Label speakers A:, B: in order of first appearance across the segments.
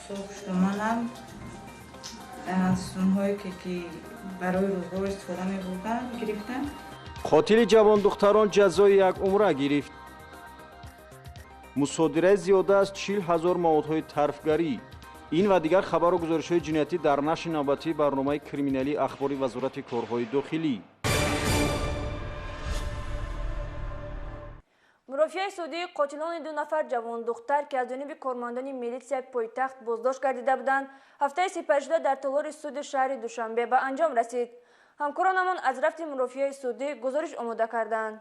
A: Хушдоманам сумҳое ки барои рӯзгор истифода мебурдам, гирифтам.
B: Қотили ҷавондухтарон ҷазои як умра гирифт. Мусодираи зиёда аз 40 000 маводҳои тарфгарӣ. Ин ва дигар хабару гузоришҳои ҷиноятӣ дар нашри навбатии барномаи криминалии Ахбори Вазорати корҳои дохилӣ.
C: Мурофиаи судии қотилони ду нафар ҷавондухтар, ки аз ҷониби кормандони милитсияи пойтахт боздошт гардида буданд, ҳафтаи сипаришуда дар толори суди шаҳри Душанбе ба анҷом расид. Ҳамкоронамон аз рафти мурофиаи судӣ гузориш омода карданд.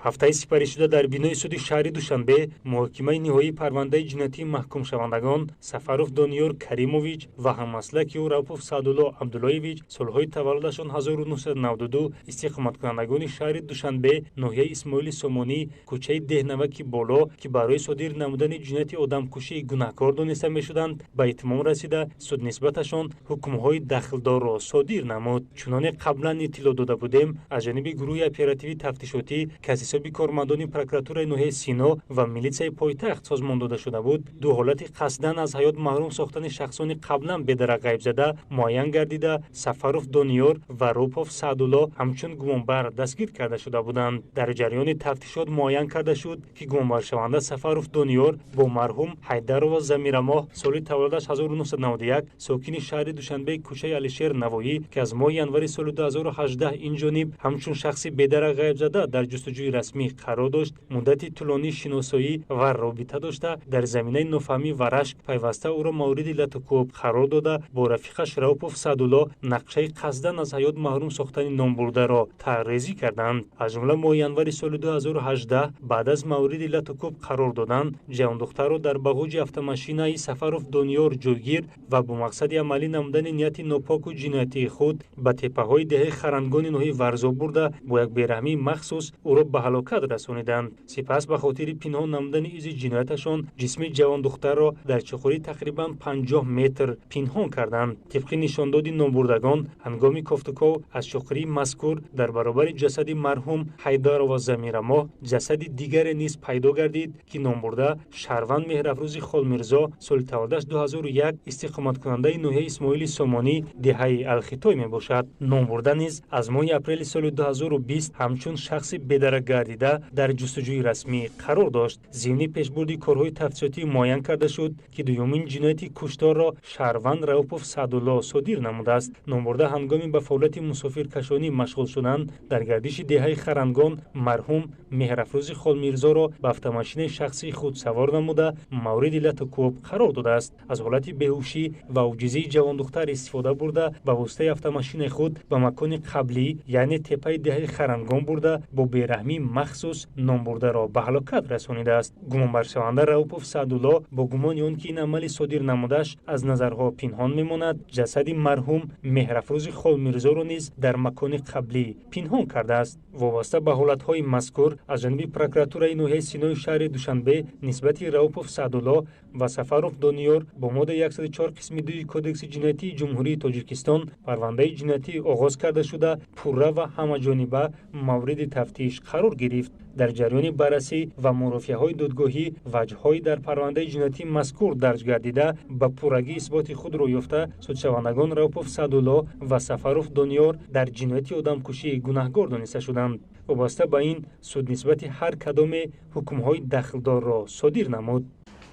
D: Ҳафтаи сипаришуда дар бинои суди шаҳри Душанбе муҳокимаи ниҳоии парвандаи ҷиноятии маҳкумшавандагон Сафаров Дониёр Каримович ва ҳаммаслаки ӯ Раупов Саъдулло Абдуллоевич, солҳои таваллудашон 1992, истиқоматкунандагони шаҳри Душанбе, ноҳияи Исмоили Сомонӣ, кӯчаи Деҳнаваки Боло, ки барои содир намудани ҷинояти одамкушӣ гунаҳкор дониста мешуданд, ба итмом расида, суд нисбаташон ҳукмҳои дахлдорро содир намуд. Чуноне қаблан иттилоъ дода будем, аз ҷониби гурӯҳи оперативии тафтишотӣ, ки аз ҳисоби кормандони прокуратураи ноҳияи Сино ва милитсияи пойтахт созмон дода шуда буд, ду ҳолати қасдан аз ҳаёт маҳрум сохтани шахсони қаблан бедарак ғайбзада муайян гардида, Сафаров Дониёр ва Рупов Саъдулло ҳамчун гумонбар дастгир карда шуда буданд. Дар ҷараёни тафтишот муайян карда шуд, ки гумонбаршаванда Сафаров Дониёр бо марҳум Ҳайдарова Замирамоҳ, соли таваллудаш 1991, сокини шаҳри Душанбе, кӯчаи Алишер Навоӣ, ки аз моҳи январи соли 2018 ин ҷониб ҳамчун шахси бедарак ғайбзада дар ҷустуҷӯи расмӣ қарор дошт, муддати тӯлонӣ шиносоӣ ва робита дошта, дар заминаи нофаҳмӣ ва рашк пайваста ӯро мавриди латукӯб қарор дода, бо рафиқаш Раупов Саъдулло нақшаи қасдан аз ҳаёт маҳрум сохтани номбурдаро тарҳрезӣ карданд. Аз ҷумла, моҳи январи соли 2018 баъд аз мавриди латукӯб қарор додан ҷавондухтарро дар бағоҷи автомошинаи Сафаров Дониёр ҷойгир ва бо мақсади амалӣ намудани нияти нопоку ҷиноятии худ ба теппаҳои деҳаи Харангони ноҳияи Варзоб бурда, бо як бераҳмии махсус ӯро ба ҳалокат расониданд. Сипас ба хотири пинҳон намудани изи ҷинояташон ҷисми ҷавондухтарро дар чуқурӣ тақрибан 50 метр пинҳон карданд. Тибқи нишондоди номбурдагон, ҳангоми кофтуков аз чуқурии мазкур дар баробари ҷасади марҳум Ҳайдарова Замирамоҳ ҷасади дигаре низ пайдо гардид, ки номбурда шаҳрванд Меҳрафрӯзи Холмирзо, соли таваллудаш 2001, истиқоматкунандаи ноҳияи Исмоили Сомонӣ, деҳаи Алхитой мебошад. Номбурда низ аз моҳи апрели соли 2020 ҳамчун шахси бедарак гардида дар ҷустуҷӯи расмӣ қарор дошт. Зимни пешбурди корҳои тафтишотӣ муайян карда шуд, ки дуюмин ҷинояти кушторро шаҳрванд Раупов Саъдулло содир намудааст. Номбурда ҳангоми ба фаъолияти мусофиркашонӣ машғул шудан дар гардиши деҳаи Харангон марҳум Меҳрафрӯзи Холмирзоро ба автомошинаи шахсии худ савор намуда, мавриди латукӯб қарор додааст. Аз ҳолати беҳушӣ ва оҷизии ҷавондухтар истифода бурда, ба воситаи автомошинаи худ ба макони қаблӣ, яъне теппаи деҳаи Харангон бурда, бо бераҳмии махсус номбурдаро ба ҳалокат расонидааст. Гумонбаршаванда Раупов Саъдулло бо гумони он ки ин амали содир намудааш аз назарҳо пинҳон мемонад, ҷасади марҳум Меҳрафрӯзи Холмирзоро низ дар макони қаблӣ пинҳон кардааст. Вобаста ба ҳолатҳои мазкур аз ҷониби прокуратураи ноҳияи Синои шаҳри Душанбе нисбати Раупов Саъдулло ва Сафаров Дониёр бо моддаи 104 қисми 2 Кодекси ҷиноятии Ҷумҳурии Тоҷикистон парвандаи ҷиноятӣ оғоз карда шуда, пурра ва ҳамаҷониба мавриди тафтиш қарор гирифт. Дар ҷараёни баррасӣ ва мурофиаҳои додгоҳӣ ваҷҳҳои дар парвандаи ҷиноятии мазкур дарҷ гардида, ба пуррагӣ исботи худро ёфта, судшавандагон Раупов Саъдулло ва Сафаров Дониёр дар ҷинояти одамкушӣ гунаҳгор дониста шуданд. Вобаста ба ин, суд нисбати ҳар кадоме ҳукмҳои дахлдорро содир намуд.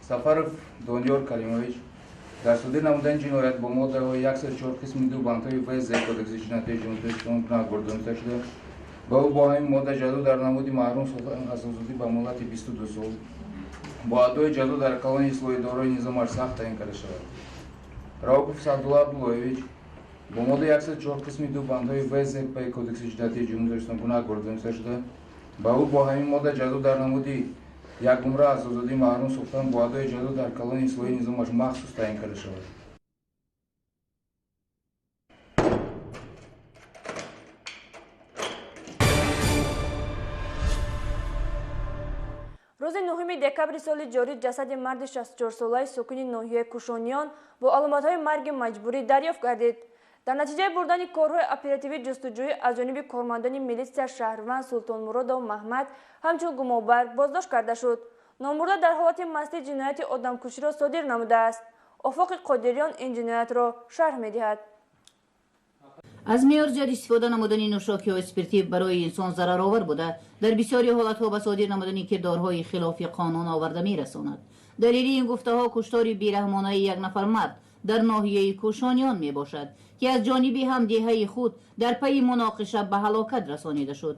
E: Сафаров Дониёр Каримович дар содир намудани ҷиноят бо моддаҳои 104 қисми 2 бандҳои В, З Кодекси ҷиноятии Ҷумҳурии Тоҷикистон гунаҳгор дониста шуда, ба ӯ бо ҳамин модда ҷазо дар намуди маҳрум сохтан аз озодӣ ба муҳлати 22 сол бо адои ҷазо дар колонияи ислоҳӣ дорои низомаш сахт таъин карда шавад. Раупов Саъдулло Абдуллоевич бо моддаи 104 қисми 2 бандҳои В, З, П Кодекси ҷиноятии Ҷумҳурии Тоҷикистон гунаҳгор дониста шуда, ба ӯ бо ҳамин модда ҷазо дар намуди якумра аз озодӣ маҳрум сохтан бо адои ҷазо дар колонияи ислоҳии низомаш махсус таъин карда шавад.
C: Рӯзи 9 декабри соли ҷорӣ ҷасади марди 64-солаи сокини ноҳияи Кушониён бо аломатҳои марги маҷбурӣ дарёфт гардид. Дар натиҷаи бурдани корҳои оперативӣ ҷустуҷӯӣ аз ҷониби кормандони милитсия шаҳрванд Султонмуродов Маҳмад ҳамчун гумонбар боздошт карда шуд. Номбурда дар ҳолати мастӣ ҷинояти одамкуширо содир намудааст. Офоқи Қодириён ин ҷиноятро шарҳ медиҳад.
F: Аз меъёр зиёд истифода намудани нӯшокиҳои спиртӣ барои инсон зараровар буда, дар бисёри ҳолатҳо ба содир намудани кирдорҳои хилофи қонун оварда мерасонад. Далели ин гуфтаҳо куштори бераҳмонаи як нафар мард дар ноҳияи Кӯшониён мебошад, ки аз ҷониби ҳамдеҳаи худ дар пайи муноқиша ба ҳалокат расонида шуд.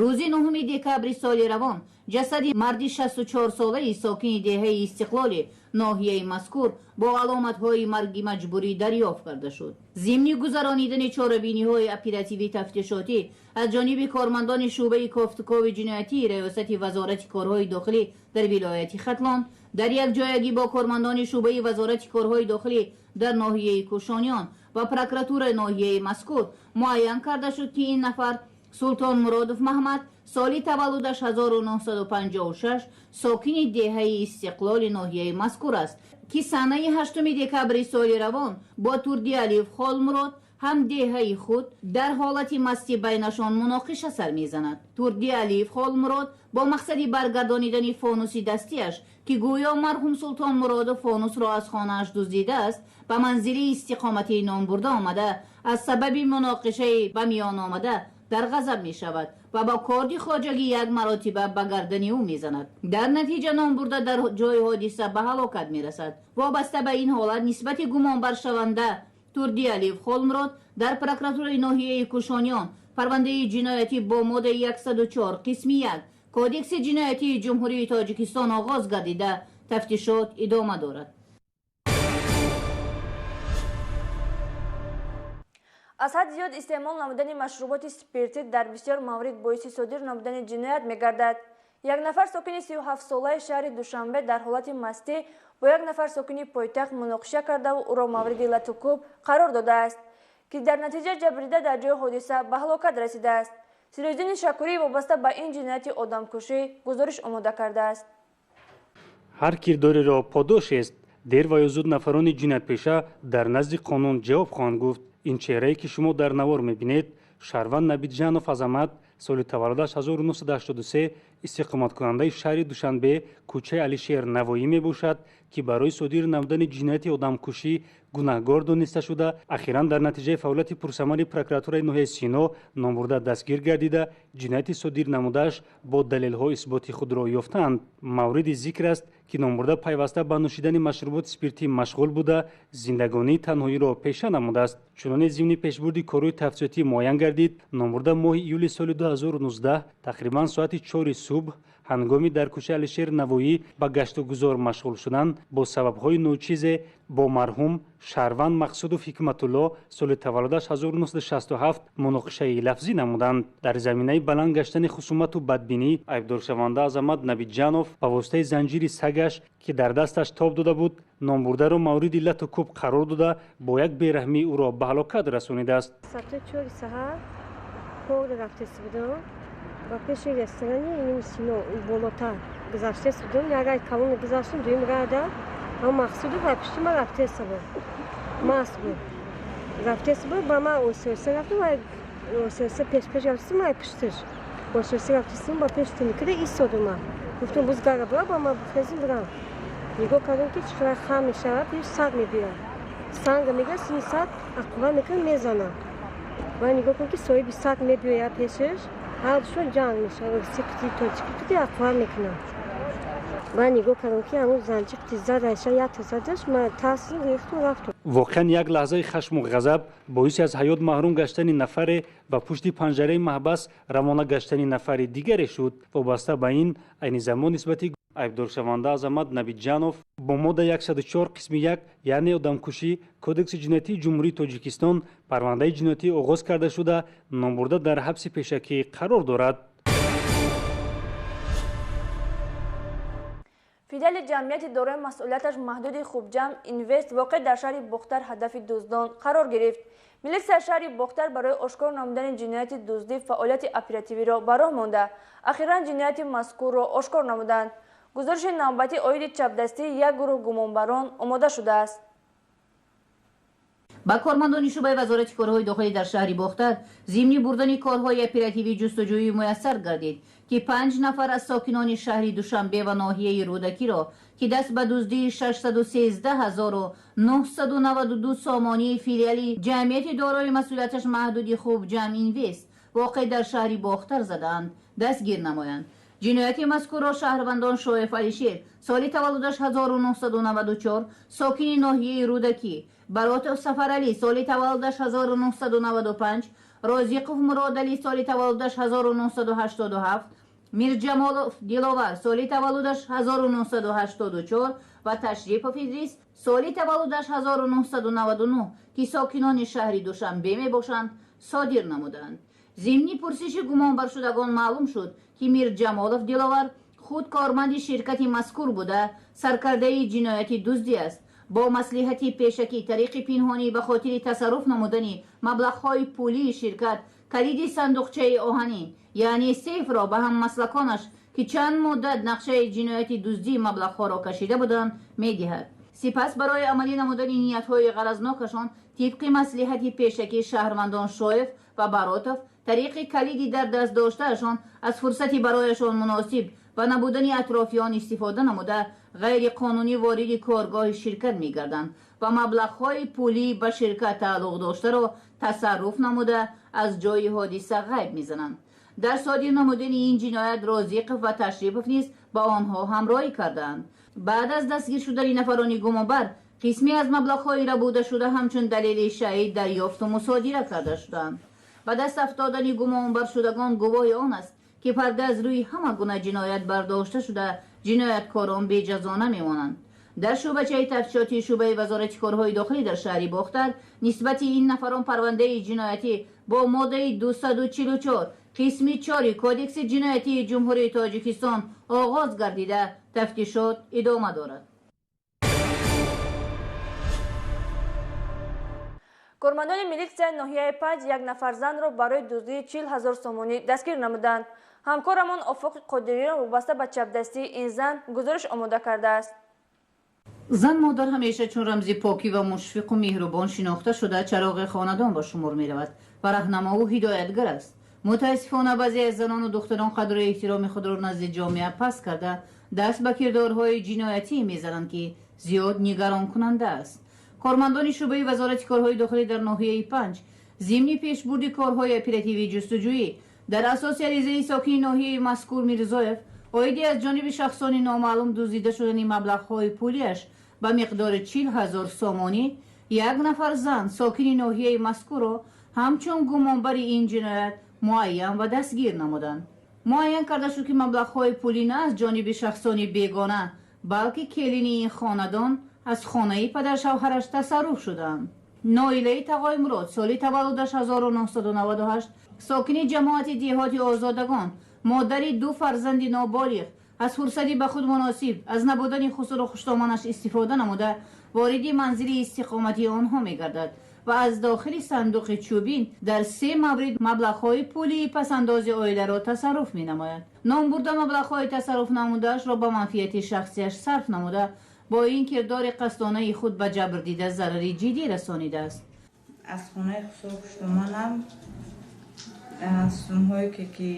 F: Рӯзи 9 декабри соли равон ҷасади марди 64-солаи сокини деҳаи Истиқлоли ноҳияи мазкур бо аломатҳои марги маҷбурӣ дарёфт карда шуд. Зимни гузаронидани чорабиниҳои оперативӣ тафтишотӣ аз ҷониби кормандони шӯъбаи кофтукови ҷиноятии Раёсати Вазорати корҳои дохилӣ дар вилояти Хатлон дар якҷоягӣ бо кормандони шӯъбаи Вазорати корҳои дохилӣ дар ноҳияи Кӯшониён ва прокуратураи ноҳияи мазкур муайян карда шуд, ки ин нафар Султон Муродов Маҳмад, соли таваллудаш 1956, сокини деҳаи Истиқлоли ноҳияи мазкур аст, ки санаи 8 декабри соли равон бо Турдиалиев Холмурод, ҳамдеҳаи худ, дар ҳолати мастӣ байнашон муноқиша сар мезанад. Турдиалиев Холмурод бо мақсади баргардонидани фонуси дастиаш, ки гӯё марҳум Султон Муродов фонусро аз хонааш дуздидааст, ба манзили истиқоматии номбурда омада, аз сабаби муноқишаи ба миён омада дар ғазаб мешавад ва бо корди хоҷагӣ як маротиба ба гардани ӯ мезанад. Дар натиҷа номбурда дар ҷои ҳодиса ба ҳалокат мерасад. Вобаста ба ин ҳолат нисбати гумонбаршаванда Турдиалиев Холмурод дар прокуратураи ноҳияи Кӯшониён парвандаи ҷиноятӣ бо моддаи 104 қисми 1 Кодекси ҷиноятии Ҷумҳурии Тоҷикистон оғоз гардида, тафтишот идома дорад.
C: Аз ҳад зиёд истеъмол намудани машруботи спиртӣ дар бисёр маврид боиси содир намудани ҷиноят мегардад. Як нафар сокини 37-солаи шаҳри Душанбе дар ҳолати мастӣ бо як нафар сокини пойтахт муноқиша кардаву ӯро мавриди латукӯб қарор додааст, ки дар натиҷа ҷабрида дар ҷои ҳодиса ба ҳалокат расидааст. Сироҷиддини Шакурӣ вобаста ба ин ҷинояти одамкушӣ гузориш омода кардааст.
D: Ҳар кирдореро подошест. Дер ва ё зуд нафарони ҷиноятпеша дар назди қонун ҷавоб хоҳанд гуфт. Ин чеҳрае ки шумо дар навор мебинед, шаҳрванд Набиҷанов Азамат, соли таваллудаш 1983, истиқоматкунандаи шаҳри Душанбе, кӯчаи Алишер Навоӣ мебошад, ки барои содир намудани ҷинояти одамкушӣ гунаҳгор дониста шуда, ахиран дар натиҷаи фаъолияти пурсамари прокуратураи ноҳияи Сино номбурда дастгир гардида, ҷинояти содир намудааш бо далелҳо исботи худро ёфтаанд. Мавриди зикр аст, ки номбурда пайваста ба нӯшидани машруботи спиртӣ машғул буда, зиндагонии танҳоиро пеша намудааст. Чуноне зимни пешбурди корҳои тафтишотӣ муайян гардид, номбурда моҳи июли соли 2019 тақрибан соати 4 субҳ ҳангоми дар кӯчаи Алишер Навоӣ ба гаштугузор машғул шудан бо сабабҳои ночизе бо марҳум шаҳрванд Мақсудов Ҳикматулло, соли таваллудаш 1967, муноқишаи лафзӣ намуданд. Дар заминаи баланд гаштани хусумату бадбинӣ айбдоршаванда Азамат Набиҷанов ба воситаи занҷири сагаш, ки дар дасташ тоб дода буд, номбурдаро мавриди лату кӯб қарор дода, бо як бераҳмӣ ӯро ба ҳалокат расонидааст.
G: Соати 4 саҳар кор рафтест будам ва пеши ресторани иним Сино болотар гузаштест будам. Як рай калон гузаштам, дуюм райда ҳам Мақсуду ва пишти ма рафтест буд, маст буд, рафтест буд. Ба ма осоиста рафтам ва осоиста пеш пеш рафтестам, ай пуштиш осоиста рафтестам, ба пеш тиникида истодум. Ма гуфтам, буз гара бира, ба ма бихезим бирам. Нигоҳ кардам, ки чӣ қадар хам мешавад, пеш саг мебирад, санга мегирад, сини саг аққува мекунад, мезанад. Ва нигоҳ кун, ки соҳиби саг мебиёяд пешаш, ҳардушон ҷанг мешавад, русӣ қити, тоҷикӣ қити аққува мекунад. Ва нигоҳ кардам, ки ҳамун занҷи қити задаша, якта задаш, ма тарсидам, гирифтум, рафтум.
D: Воқеан, як лаҳзаи хашму ғазаб боиси аз ҳаёт маҳрум гаштани нафаре ва пушти панҷараи маҳбас равона гаштани нафари дигаре шуд. Вобаста ба ин айни замон нисбати айбдоршаванда Азамат Набиҷанов бо модда 104 қисми 1, яъне одамкушӣ, Кодекси ҷиноятии Ҷумҳурии Тоҷикистон парвандаи ҷиноятӣ оғоз карда шуда, номбурда дар ҳабси пешакӣ қарор дорад.
C: Филиали ҷамъияти дорои масъулияташ маҳдуди Хубҷам Инвест воқеъ дар шаҳри Бохтар ҳадафи дуздон қарор гирифт. Милитсияи шаҳри Бохтар барои ошкор намудани ҷинояти дуздӣ фаъолияти оперативиро ба роҳ монда, ахиран ҷинояти мазкурро ошкор намуданд. Гузориши навбатӣ оиди чапдастии як гурӯҳ гумонбарон омода шудааст.
F: Ба кормандони шӯъбаи Вазорати корҳои дохилӣ дар шаҳри Бохтар зимни бурдани корҳои оперативӣ ҷустуҷӯӣ муяссар гардид, ки 5 нафар аз сокинони шаҳри Душанбе ва ноҳияи Рӯдакиро, ки даст ба дуздии 613 992 сомонии филиали ҷамъияти дорои масъулияташ маҳдуди «Хуб Ҷамъ Инвест», воқеъ дар шаҳри Бохтар, задаанд, дастгир намоянд. Ҷинояти мазкурро шаҳрвандон Шоев Алишер, соли таваллудаш 1994, сокини ноҳияи Рӯдакӣ, Баротов Сафаралӣ, соли таваллудаш 1995, Розиқов Муродалӣ, соли таваллудаш 1987, Мирҷамолов Диловар, соли таваллудаш 1984, ва Ташрипов Идрис, соли таваллудаш 1999, ки сокинони шаҳри Душанбе мебошанд, содир намуданд. Зимни пурсиши гумонбаршудагон маълум шуд, ки Мирҷамолов Диловар худ корманди ширкати мазкур буда, саркардаи ҷинояти дуздӣ аст. Бо маслиҳати пешакӣ, тариқи пинҳонӣ, ба хотири тасарруф намудани маблағҳои пулии ширкат калиди сандуқчаи оҳанин, яъне сейфро, ба ҳаммаслаконаш, ки чанд муддат нақшаи ҷинояти дуздии маблағҳоро кашида буданд, медиҳад. Сипас барои амалӣ намудани ниятҳои ғаразнокашон, тибқи маслиҳати пешакӣ, шаҳрвандон Шоев ва Баротов тариқи калиди дар даст доштаашон аз фурсати барояшон муносиб ва набудани атрофиён истифода намуда, ғайриқонунӣ вориди коргоҳи ширкат мегарданд ва маблағҳои пулӣ ба ширкат тааллуқ доштаро тасарруф намуда, аз ҷои ҳодиса ғайб мезананд. Дар содир намудани ин ҷиноят Розиқов ва Ташрипов низ ба онҳо ҳамроҳӣ кардаанд. Баъд аз дастгир шудани нафарони гумонбар, қисме аз маблағҳои рабудашуда ҳамчун далели шаҳид дарёфту мусодира карда шуданд. Ба даст афтодани гумонбаршудагон гувоҳи он аст, ки парда аз рӯи ҳама гуна ҷиноят бардошта шуда, ҷинояткорон беҷазо намемонанд. Дар шӯъбачаи тафтишотии шӯъбаи Вазорати корҳои дохилӣ дар шаҳри Бохтар нисбати ин нафарон парвандаи ҷиноятӣ бо моддаи 244 қисми 4 Кодекси ҷиноятии Ҷумҳурии Тоҷикистон оғоз гардида, тафтишот идома дорад.
C: Кормандони милитсияи ноҳияи Панҷ як нафар занро барои дуздии 40 000 сомонӣ дастгир намуданд. Ҳамкорамон Офоқи Қодириён вобаста ба чапдастии ин зан гузориш омода кардааст.
F: Зан, модар ҳамеша чун рамзи покӣ ва мушфиқу меҳрубон шинохта шуда, чароғи хонадон ба шумор меравад ва раҳнамову ҳидоятгар аст. Мутаассифона, баъзе аз занону духтарон қадру эҳтироми худро назди ҷомеа паст карда, даст ба кирдорҳои ҷиноятӣ мезананд, ки зиёд нигаронкунанда аст. Кормандони шӯъбаи Вазорати корҳои дохилӣ дар ноҳияи Панҷ зимни пешбурди корҳои оперативии ҷустуҷӯӣ дар асоси аризаи сокини ноҳияи мазкур Мирзоев оиди аз ҷониби шахсони номаълум дуздида шудани маблағҳои пулиаш ба миқдори 40 000 сомонӣ, як нафар зан, сокини ноҳияи мазкурро ҳамчун гумонбари ин ҷиноят муайян ва дастгир намуданд. Муайян карда шуд, ки маблағҳои пулӣ на аз ҷониби шахсони бегона, балки келини ин хонадон аз хонаи падаршавҳараш тасарруф шудаанд. Ноилаи Тағои соли таваллудаш 1998, сокини ҷамоати деҳоти Озодагон, модари ду фарзанди ноболиғ, аз фурсати ба худ муносиб аз набудани хусуру хуштоманаш истифода намуда, вориди манзили истиқоматии онҳо мегардад ва аз дохили сандуқи чӯбин дар се маврид маблағҳои пулии пасандози оиларо тасарруф менамояд. Номбурда маблағҳои тасарруф намудаашро ба манфиати шахсияш сарф намуда, бо ин кирдори қасдонаи худ ба ҷабрдида зарари ҷиддӣ расонидааст.
A: Аз хонаи хусуру хуштоманам сумҳое, ки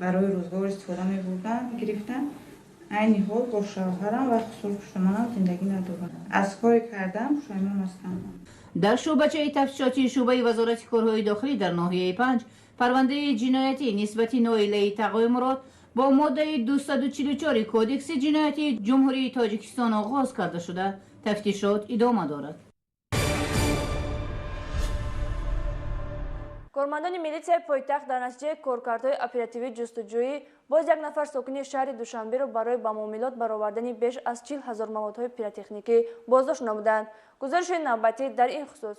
A: барои рӯзгор истифода мебурдам, гирифтам. Айни ҳол бо шавҳарам ва хусуру хуштоманам зиндагӣ надорам. Аз коре кардам пушаймон ҳастам.
F: Дар шӯъбачаи тафтишотии шӯъбаи Вазорати корҳои дохилӣ дар ноҳияи Панҷ парвандаи ҷиноятӣ нисбати Ноилаи Тағои бо моддаи 244 Кодекси ҷиноятии Ҷумҳурии Тоҷикистон оғоз карда шуда, тафтишот идома дорад.
C: Кормандони милитсияи пойтахт дар натиҷаи коркардҳои оперативӣ ҷустуҷӯӣ боз як нафар сокини шаҳри Душанберо барои ба муомилот баровардани беш аз 40 000 маводҳои пиротехникӣ боздошт намуданд. Гузориши навбатӣ дар ин хусус.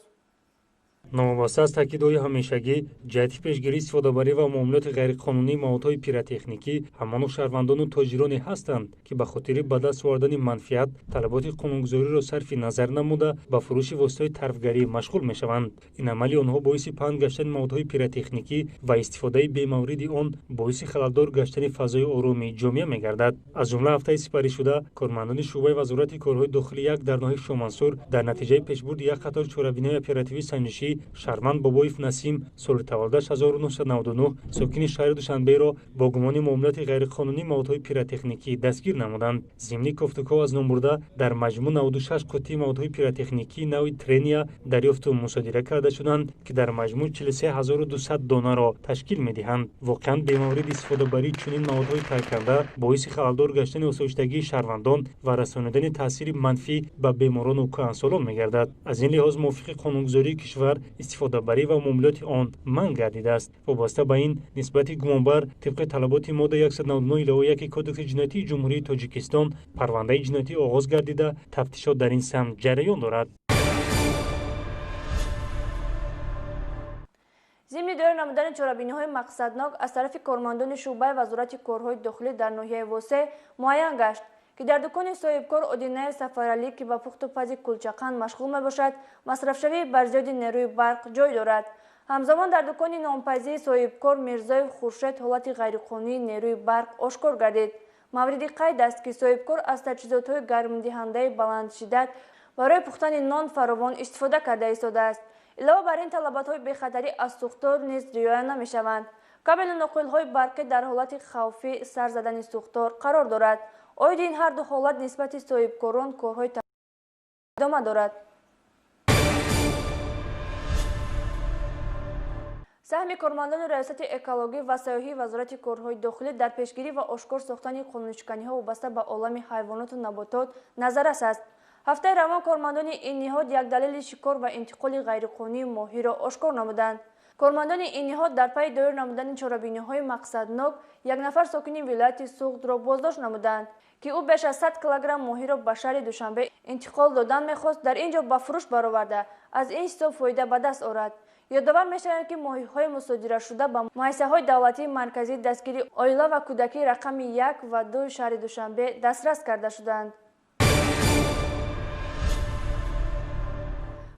D: Новобаста аз таъкидҳои ҳамешагӣ ҷиҳати пешгирӣ, истифодабарӣ ва муомилоти ғайриқонунии маводҳои пиротехникӣ, ҳамоно шаҳрвандону тоҷироне ҳастанд, ки ба хотири ба даст овардани манфиат талаботи қонунгузориро сарфи назар намуда ба фурӯши воситаҳои тарфгарӣ машғул мешаванд. Ин амали онҳо боиси паҳн гаштани маводҳои пиротехникӣ ва истифодаи бемавриди он боиси халалдор гаштани фазои ороми ҷомеа мегардад. Аз ҷумла ҳафтаи сипаришуда кормандони шӯъбаи Вазорати корҳои дохилӣ 1 дар ноҳияи Шомансур дар натиҷаи пешбурди як қатор чорабиниҳои оперативии санҷишӣ шаҳрванд Бобоев Насим, соли таваллудаш 1999, сокини шаҳри Душанберо бо гумони муомилоти ғайриқонунии маводҳои пиротехникӣ дастгир намуданд. Зимни кофтуков аз номбурда дар маҷмӯъ 96 қуттии маводҳои пиротехникии нави Трения дарёфту мусодира карда шуданд, ки дар маҷмӯъ 43200 донаро ташкил медиҳанд. Воқеан бемавриди истифодабарии чунин маводҳои тарканда боиси халалдор гаштани осоиштагии шаҳрвандон ва расонидани таъсири манфӣ ба беморону кӯҳансолон мегардад. Аз ин лиҳоз мувофиқи қонунгузории кишвар истифодабарӣ ва муомилоти он манъ гардидааст. Вобаста ба ин нисбати гумонбар тибқи талаботи модда 199 илова 1 Кодекси ҷиноятии Ҷумҳурии Тоҷикистон парвандаи ҷиноятӣ оғоз гардида, тафтишот дар ин самт ҷараён дорад.
C: Зимни доир намудани чорабиниҳои мақсаднок аз тарафи кормандони шӯъбаи Вазорати корҳои дохилӣ дар ноҳияи Восе муайян гашт, ки дар дукони соҳибкор Одинаев Сафаралӣ, ки ба пухту пази кулчақанд машғул мебошад, масрафшавии барзиёди нерӯи барқ ҷой дорад. Ҳамзамон дар дукони нонпазии соҳибкор Мирзоев Хуршед ҳолати ғайриқонунии нерӯи барқ ошкор гардид. Мавриди қайд аст, ки соҳибкор аз таҷҳизотҳои гармдиҳандаи баландшиддат барои пухтани нон фаровон истифода карда истодааст. Илова бар ин талаботҳои бехатарӣ аз сӯхтор низ риоя намешаванд. Кабелу ноқилҳои барқӣ дар ҳолати хавфӣ сар задани сӯхтор қарор дорад. Оиди ин ҳар ду ҳолат нисбати соҳибкорон корҳои идома дорад. Саҳми кормандони Раёсати экологӣ ва сайёҳии Вазорати корҳои дохилӣ дар пешгирӣ ва ошкор сохтани қонуншиканиҳо вобаста ба олами ҳайвоноту наботот назаррас аст. Ҳафтаи равон кормандони ин ниҳод як далели шикор ва интиқоли ғайриқонунии моҳиро ошкор намуданд. Кормандони ин ниҳод дар пайи доир намудани чорабиниҳои мақсаднок як нафар сокини вилояти Суғдро боздошт намуданд, ки ӯ беш аз 100 килограмм моҳиро ба шаҳри Душанбе интиқол додан мехост, дар ин ҷо ба фурӯш бароварда, аз ин ҳисоб фоида ба даст орад. Ёдовар мешавем, ки моҳиҳои мусодирашуда ба муассисаҳои давлатии марказии дастгирии оила ва кӯдакӣ рақами 1 ва 2 шаҳри Душанбе дастрас карда шуданд.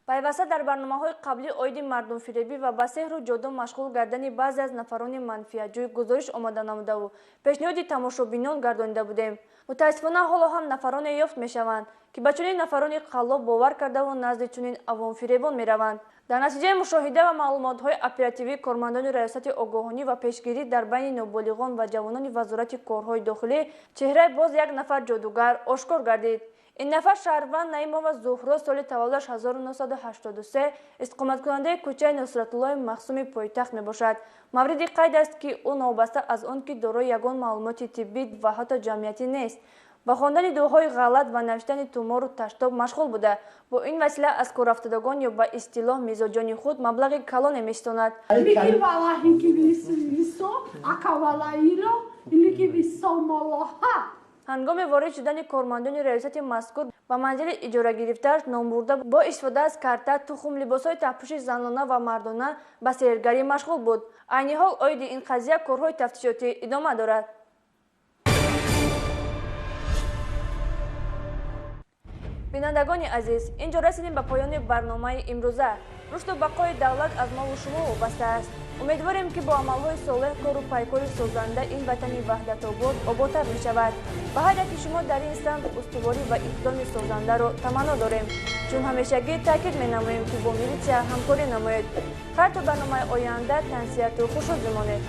C: Пайваста дар барномаҳои қаблӣ оиди мардумфиребӣ ва ба сеҳру ҷоду машғул гардани баъзе аз нафарони манфиатҷӯй гузориш омода намудаву пешниҳоди тамошобинон гардонида будем. Мутаассифона ҳоло ҳам нафароне ёфт мешаванд, ки ба чунин нафарони қаллоб бовар кардаву назди чунин авомфиребон мераванд. Дар натиҷаи мушоҳида ва маълумотҳои оперативӣ кормандони Раёсати огоҳонӣ ва пешгирӣ дар байни ноболиғон ва ҷавонони Вазорати корҳои дохилӣ чеҳраи боз як нафар ҷодугар ошкор гардид. Ин нафар шаҳрванд Наимова Зуҳро, соли таваллудаш 1983, истиқоматкунандаи кӯчаи Нусратуллои Махсуми пойтахт мебошад. Мавриди қайд аст, ки ӯ новобаста аз он ки дорои ягон маълумоти тиббӣ ва ҳатто ҷамъиятӣ нест, ба хондани дуоҳои ғалат ва навиштани тумору таштоб машғул буда, бо ин васила аз корафтодагон ё ба истилоҳ мизоҷони худ маблағи калоне меситонад. Ҳангоми ворид шудани кормандони раёсати мазкур ба манзили иҷорагирифтааш номбурда бо истифода аз карта, тухм, либосҳои таҳпӯши занона ва мардона ба сеҳргарӣ машғул буд. Айни ҳол оиди ин қазия корҳои тафтишотӣ идома дорад. Бинандагони азиз, ин ҷо расидем ба поёни барномаи имрӯза. Рушду бақои давлат аз мову шумо вобаста аст. Умедворем, ки бо амалҳои солеҳ, кору пайкори созанда ин ватани ваҳдатобод оботар мешавад. Ба ҳар яки шумо дар ин самт устуворӣ ва иқдоми созандаро таманно дорем. Чун ҳамешагӣ таъкид менамоем, ки бо милитсия ҳамкорӣ намоед. Хайр то барномаи оянда тансиҳату хушуд бимонед.